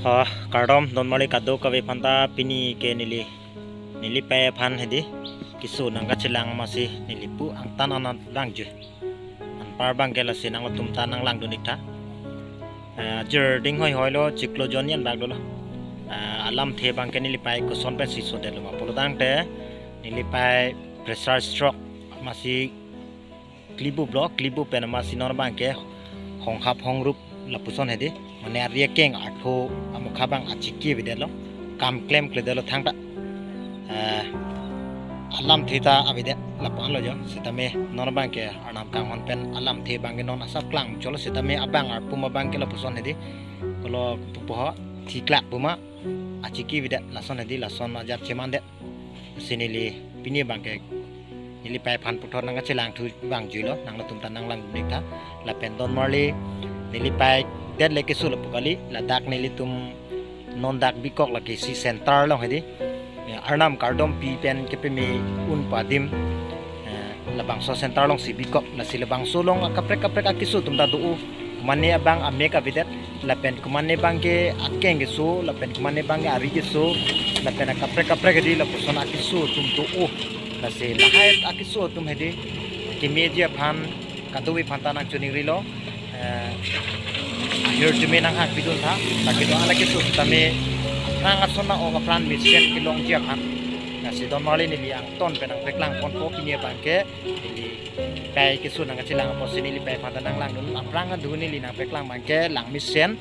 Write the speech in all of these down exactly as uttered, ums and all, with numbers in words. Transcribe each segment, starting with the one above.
Ha, kardom, donmarli kadokave aphanta. Pini ke neli, neli pei aphan hedi keso nangkachelang amatsi neli pu angtan anat langju. Anpar abangke lasi nanglitum ta nanglangdun iktha. Eh, ajir ding hoihoi lo, chiklo jon yen bak lo. Eh, alamthe abangke neli pei koson pensi sodetlo ma pulo tangte, neli pei pressure stroke amatsi klibu blo, klibu pen amatsi non abangke honghap hongrup lapuson hedi. Mane ari akeng artho amokha abang achiki avedetlo, kam klemkledetlo thangta. Eh, alamthe ta avedet lapu-an lo jo. Sitame non abangke Arnam kanghon pen alamthe abangke non asap klangchotlo, sitame abang arpum abangke lapuson hedi. Kolo pupo ho, thiklak puma, achiki avedet lason hedi, lason ajat chemandet. Si neli pini abangke neli pei aphan puthot nangkachelang thu abang juilo, nanglitum ta nanglangdun iktha. Lapen donmarli neli pei det le keso lapu kali, ladak nelitum non dak bikok lake isi center along hedi. Ya, Arnam kardom pi pen kepeme un pu adim. Eh, labangso center alongsi bikok, lasi labangso along akaprek kaprek akeso atum ta do-o. Komane abang amek avedet, lapen komane abangke akeng keso, lapen komane abangke ari keso, lapen akaprek kaprek hedi lapuson akeso atum do-o. Lasi lahai akeso atum hedi kemeji aphan kadokave aphanta nangchiningrilo. Eh, ahirjume nanghangpidun tha, lake do-an akeso sitame aphrang ason na-ok apran mesen kelongji aphan. Lasi donmarli neli angtan pen nangpeklang ponpo pini abangke, neli pei keso nangkachelang apotsi neli pei aphanta nanglangdun, aphrang adun neli nangpeklang abangke lang mesen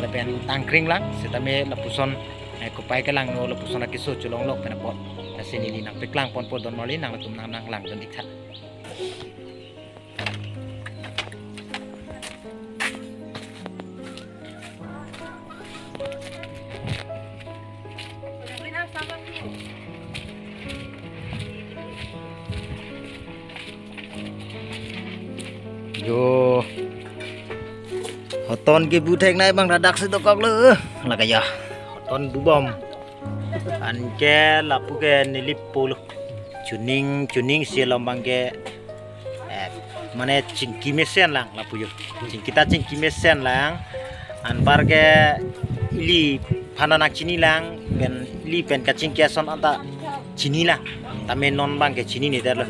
lapen tangkring lang, sitame lapuson, eh, kopai kelangno lapuson akeso cholonglok pen apot. Lasi neli nangpeklang ponpo donmarli, nanglitum nang nanglangdun iktha. Jo. Hoton kebu theknei abang dadak si dokoklo. Lake ya. Hoton bubom. Anke lapu ke neli pulo. Chuning, chuning si along abangke, eh, mane chingki mesen lang lapu jo. Chingki ta chingki mesen lang. Anpar ke ili aphanta nangchini lang, pen ili pen kachingki ason anta chini lang. Tame non abangke chininedetlo.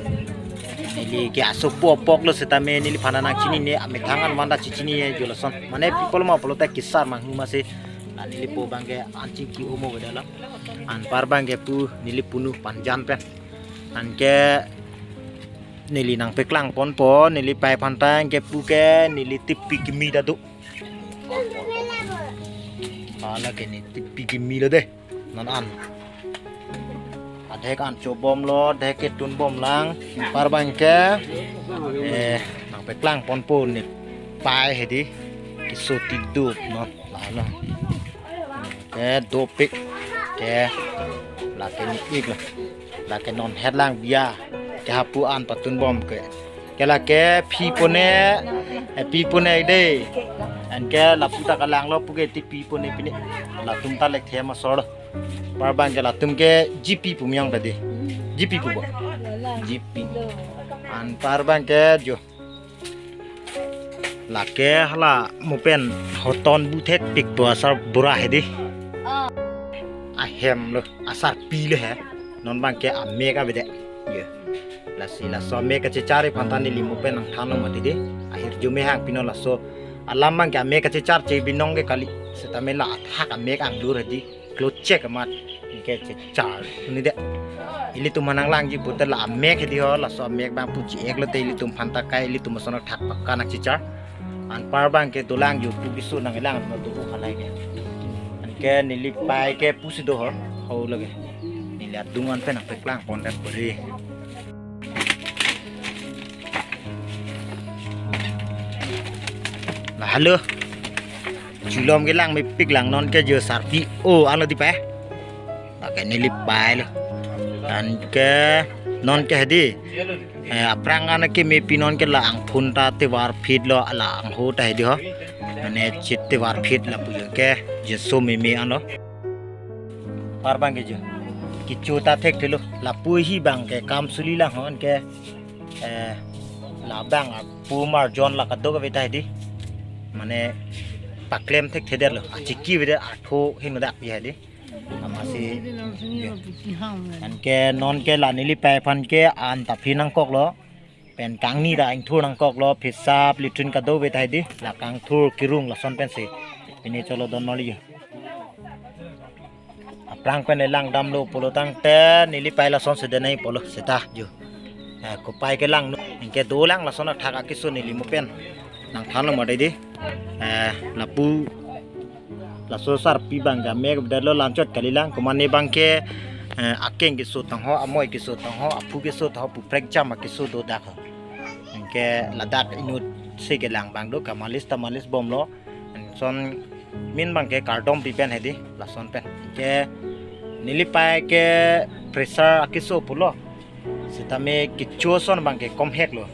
Ili ke asopo apoklo sitame neli aphanta nangchinine, amethang an wanda chichinine jo lason. Mane people ma pulote kesar manghu amatsi. La neli po abangke an chingki omo avedetlo. Anpar abangke pu neli punu panjan pen. Anke neli nangpeklang ponpo, neli pei aphanta, anke pu ke neli tipi kimi ta do. Hala ke ne tipi kimi lo dei. Non an. Adhek an chobomlo, adhek ke tunbom lang. Anpar abangke, eh, nangpeklang ponpo ne pei hedi. Keso tidup non. Lalo. Ke dopik. Ke lake ne-iklo. Lake non het lang bia. Ke hapu an patunbom ke. Ke lake phi pone, eh, phi pone dei. Anke lapu ta kalanglo pu ke tipi pone pine. Latum ta lekthe ma solo. Anpar abangke latum ke G P pu miyong tadi. G P pu bo. G P. Anpar abangke jo. Lake hala mo pen hoton bu thekpik pu asar bura hedi. Ahem lo, asarpi lo he. Non abangke amek avedet. Ye. Lasi laso amek kachechar aphanta neli mo pen nangthanlo mati dei. Ahirjume hangpinon laso alam abangke amek kachechar che binong ke kali. Sitame la athak amek angdur hedi. Klochek amat ke chechar. Nede. Ilitum aphan nanglangji pute la amek hedi ho, laso amek abang pu chi-ek lote ilitum aphanta kai, ilitum ason athak paka nangchechar. Anpar abangke dolang jo pu keso nangkelang ma do halai ke. Anke neli pei ke pusi do ho, ho lake. Neli adung an pen nangpeklang pondet pore. Lahalo. Chulom kelang mepik lang non ke jo sarpi. Oh, ano di pa? Lake neli pei lo. Anke non ke hedi. Eh, aphrang an ke mepi non ke la angphun ta tevar phit lo la angho ta hedi ho. Mane chit te varphit lapu jo ke, je so meme anlo. Anpar abang ke jo, kecho ta thekthelo. Lapu hi abang ke kam suli lang ho anke, eh, labang apu marjon la kadokave ta hedi. Mane paklem thekthedetlo. Achiki avedet, atho hin dak pi hedi. Amatsi, anke non ke la nelipei aphan ke an ta phi nangkoklo. Pen kangni ta ingthur nangkoklo, phisap litrin kadokave ta hedi. La kangthur kirung lason pensi pini cholo don marli jo. Aphrang pen elang damlo pulo tangte nelipei lasonsi denai pulo seta jo. Eh, kopai kelang nu. Anke dolang lason athak akeso neli mo pen nangthanlo mati di. Eh, lapu laso sarpi abang ke amek avedetlo, lamchot kalilang, komatne abang ke, eh, akeng keso tangho, amoi keso tangho, aphu keso tangho, pu prekjam akeso do dak ho. Anke ladak inut si kelang abang do, kamalis tamalis bomlo. Lason min abang ke kardom pi pen hedi, lason pen. Anke nelipei ke pressure akeso pulo. Sitame kecho ason abang ke komheklo.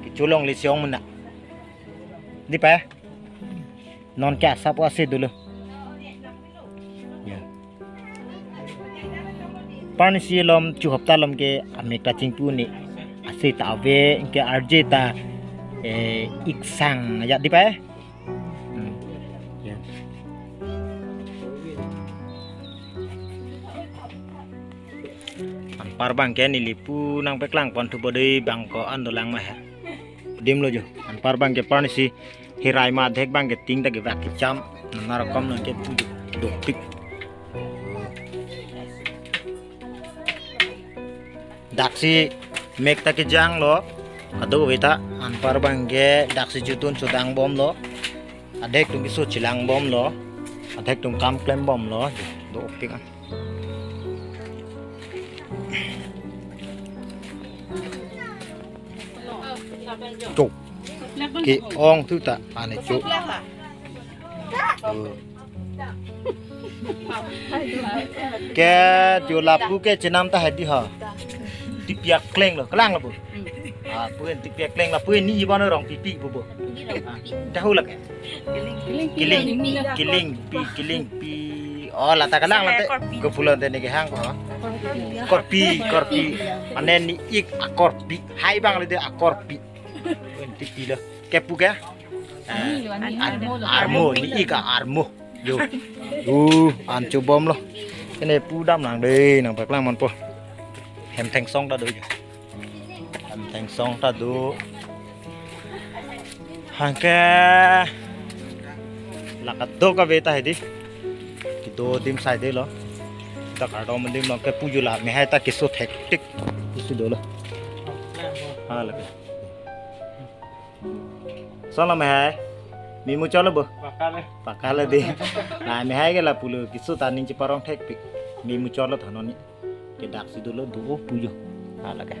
Kecho longle si ong mena. Di pei. Non ke asap o ase dolo. Ya. Parnisi alom chu hopta alom ke amek ta chingpu ni. Ase ta ave, anke arje ta, eh, iksang ya di pei. Hmm. Ya. Anpar abang ke neli pu nangpeklang pon thu bodoi abang ko an dolang ma he. Dimlo jo. Anpar abang ke parnisi hirai ma adhek abang ke ting ta kevak kecham. Nana rokom non ke pu dopik. Daksi mek ta kejanglo. Kadokave ta anpar abang ke daksi chotun chodang bomlo. Adhek atum keso chelang bomlo. Adhek atum kam klem bomlo. Dopik an. Cho. Ke-ong thu ta ane cho. Oh. Ke jo lapu ke chenam ta hedi ho. Tipi akleng lo, kelang lo bo. Ah, pu en tipi akleng, lapu en ni ibon rong pipi bo bo. Ah, tahu lake. Kiling, kiling pi, kiling pi. Oh, la ta kelang la te. Ke pulo te ne kehang ko. Korpi, korpi. Mane ni-ik akorpi. Hai abang le de akorpi. Pu en tipi lo. Ke pu ke? Ani, ani, armo lo. Armo, ni-ik a armo. Jo. Uh, an cho bomlo. Kene pu damlang de, nangpaklang manpo. Hem thengsong ta do jo. Hem thengsong ta do. Anke la kadokave ta hedi. Kedo adim sai detlo. Ta kardom adim lo, ke pu jo la mehai ta keso thektik. Keso dolo. Ha lake. Solo mehai. Memu cholo bo. Pakale. Pakale de. La mehai ke lapulo keso ta ning cheparong thekpik. Memu cholo thanoni. Ke daksi dolo do pu jo. Ha lake.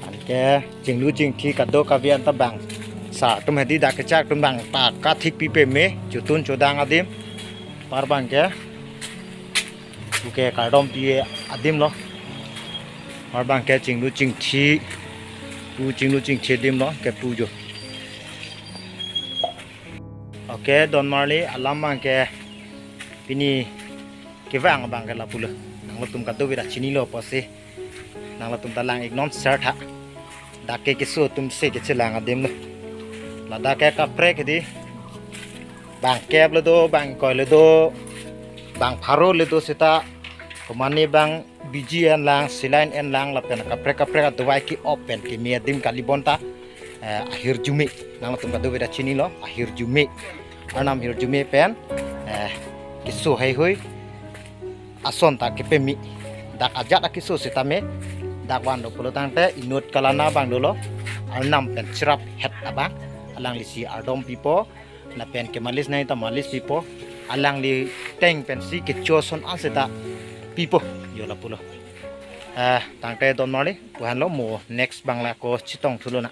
Anke chinglu chingthi kadokave an ta bang. Sar atum hedi dak kechak atum bang ta kathik pi peme. Chotun chodang adim. Anpar abang ke. Pu ke kardom pi adim lo. Anpar abang ke chinglu chingthi. Pu chinglu chingthi adim lo ke pu jo. Okay, don marli alam abang ke pini kevang abang ke lapulo. Nanglitum kadokave ta chinilo pusi. Nanglitum ta lang-ik non share tha. Dak ke keso atum si kechelang adim lo. Ladak ke kaprek hedi. Bang kep le do, bang ingkoi le do, bang pharo le do seta. Komatne bang biji enlang, saline enlang, lapen kaprek kaprek adavai ke-op pen keme adim kali bonta. Eh, ahirjume. Nanglitum kadokave ta chinilo, ahirjume. Arnam hirjume pen, eh, keso heihui ason ta kepeme. Dak ajat akeso sitame dak vanlo pulo tangte inut kalana abang dolo. Arnam pen cheraphet abang. Alangli si ardom pipo. Lapen kemalis nai ta malis pipo. Alangli ateng pensi kecho ason an seta pipo. Jo lapulo. Eh, tangte don marli. Pu henlo, mo next abang la ko chetong thulo na.